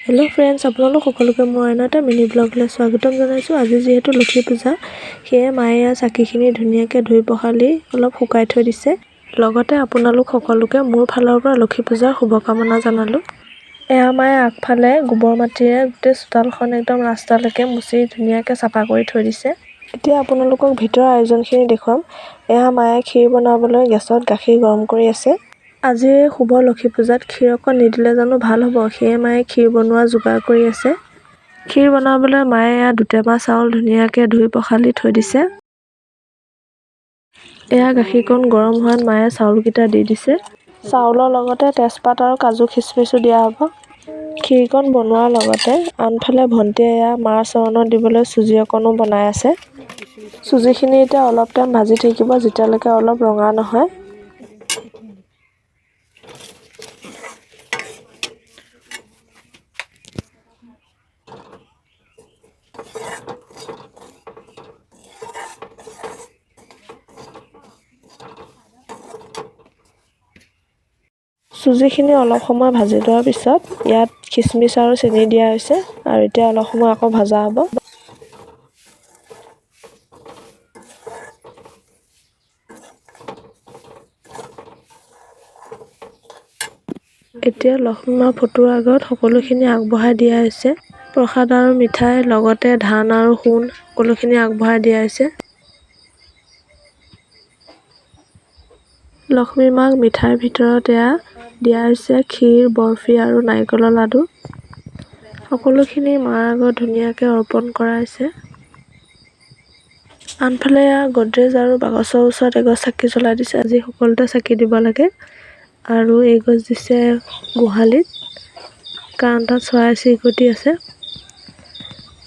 Hello' friends, আপোনালোক সকলোকে মোৰ অন্য এটা মিনি ব্লগলৈ স্বাগতম জনাইছোঁ। আজি যিহেতু লক্ষী পূজা, সেয়ে মায়ে এয়া চাকিখিনি ধুনীয়াকৈ ধুই পখালি অলপ শুকাই থৈ দিছে। লগতে আপোনালোক সকলোকে মোৰ ফালৰ পৰা লক্ষী পূজাৰ শুভকামনা জনালোঁ। এয়া মায়ে আগফালে গোবৰ মাটিৰে গোটেই চোতালখন একদম ৰাস্তালৈকে মুচি ধুনীয়াকৈ চাফা কৰি থৈ দিছে। এতিয়া আপোনালোকক ভিতৰৰ আয়োজনখিনি দেখুৱাম। এয়া মায়ে ক্ষীৰ বনাবলৈ গেছত গাখীৰ গৰম কৰি আছে। আজিৰ এই শুভ লক্ষী পূজাত ক্ষীৰ অকণ নিদিলে জানো ভাল হ'ব, সেয়ে মায়ে ক্ষীৰ বনোৱা যোগাৰ কৰি আছে। ক্ষীৰ বনাবলৈ মায়ে এয়া দুটেমা চাউল ধুনীয়াকৈ ধুই পখালি থৈ দিছে। এয়া গাখীৰকণ গৰম হোৱাত মায়ে চাউলকেইটা দি দিছে। চাউলৰ লগতে তেজপাত আৰু কাজু খিচমিচো দিয়া হ'ব। ক্ষীৰকণ বনোৱাৰ লগতে আনফালে ভণ্টিয়ে এয়া মাৰ চৰণত দিবলৈ চুজি অকণো বনাই আছে। চুজিখিনি এতিয়া অলপ টাইম ভাজি থাকিব, যেতিয়ালৈকে অলপ ৰঙা নহয়। চুজিখিনি অলপ সময় ভাজি লোৱাৰ পিছত ইয়াত খিচমিচ আৰু চেনি দিয়া হৈছে আৰু এতিয়া অলপ সময় আকৌ ভাজা হ'ব। এতিয়া লক্ষ্মী মাৰ ফটোৰ আগত সকলোখিনি আগবঢ়াই দিয়া হৈছে। প্ৰসাদ আৰু মিঠাই, লগতে ধান আৰু সোণ সকলোখিনি আগবঢ়াই দিয়া হৈছে। লক্ষ্মী মাক মিঠাইৰ ভিতৰত এয়া দিয়া হৈছে ক্ষীৰ, বৰফি আৰু নাৰিকলৰ লাডু। সকলোখিনি মাৰ আগত ধুনীয়াকৈ অৰ্পণ কৰা হৈছে। আনফালে এয়া গডৰেজ আৰু বাকচৰ ওচৰত এগছ চাকি জ্বলাই দিছে। আজি সকলোতে চাকি দিব লাগে। আৰু এইগছ দিছে গোহালিত, কাৰণ তাত চৰাই চিৰিকটি আছে।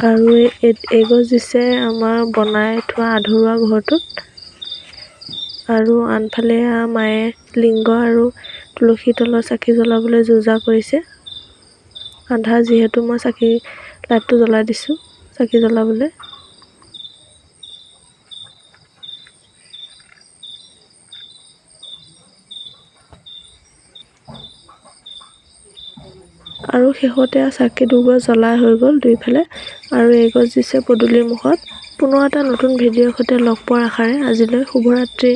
আৰু এইগছ দিছে আমাৰ বনাই থোৱা আধৰুৱা ঘৰটোত। আৰু আনফালে মায়ে লিংগ আৰু তুলসীৰ তলত চাকি জ্বলাবলৈ যো-জা কৰিছে। আন্ধাৰ যিহেতু মই চাকি লাইটটো জ্বলাই দিছোঁ চাকি জ্বলাবলৈ। আৰু শেষতে চাকি দুগছ জ্বলাই হৈ গ'ল দুইফালে। আৰু এইগছ দিছে পদূলিৰ মুখত। পুনৰ এটা নতুন ভিডিঅ'ৰ সৈতে লগ পোৱাৰ আশাৰে আজিলৈ শুভৰাত্ৰি।